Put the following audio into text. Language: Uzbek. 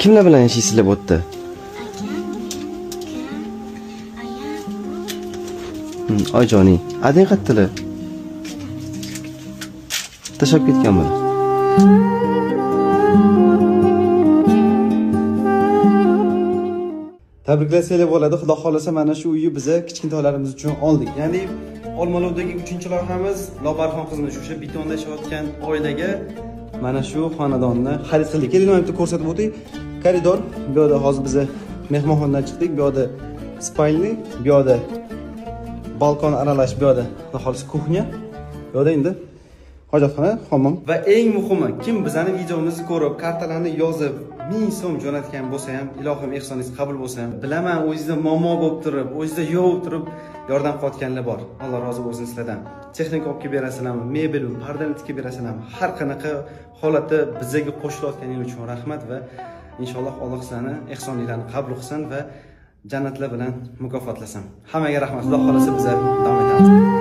Kimlar bilan yashaysizlar bu yerda? Akam, ukam, ayam. Oyijoning. Adang qayerdalar? Tashlab ketganmi? Tabriklasanglar bo'ladi. Xudo xolasa mana shu uyni biza kichkintoylarimiz uchun oldik. Ya'ni Olmaliqdagi 3-loyihamiz Lobarxon qizimiz o'sha betonda yashayotgan oilaga mana shu xonadonni xarid qildik. Keling, mana bitta ko'rsatib o'tay. Koridor, bu yerda hozir biz mehmonxonadan chiqdik. Bu yerda spalni, bu yerda balkon aralash, bu yerda xudo xolasa kuxnya, bu yerda endi hojatxona, hammom. Va eng muhimi, kim bizani videomizni ko'rib, kartalarni yozib 1000 so'm jo'natgan bo'lsa ham, ilohim ehsoningiz qabul bo'lsin. Bilaman, o'zingizda muammo bo'lib turib, o'zingizda yo'q bo'lib turib yordam qilayotganlar bor. Alloh rozi bo'lsin sizlardan. Texnika olib kelib berasizlarmi, mebel, pardani tikib berasizlarmi, har qanaqa holatda bizga qo'shilayotganingiz uchun rahmat va inshaalloh Alloh sizlarni ehsoninglarni qabul qilsin va jannatlar bilan mukofotlasin. Hammaga rahmat. Xudo xolasa biz davom etamiz.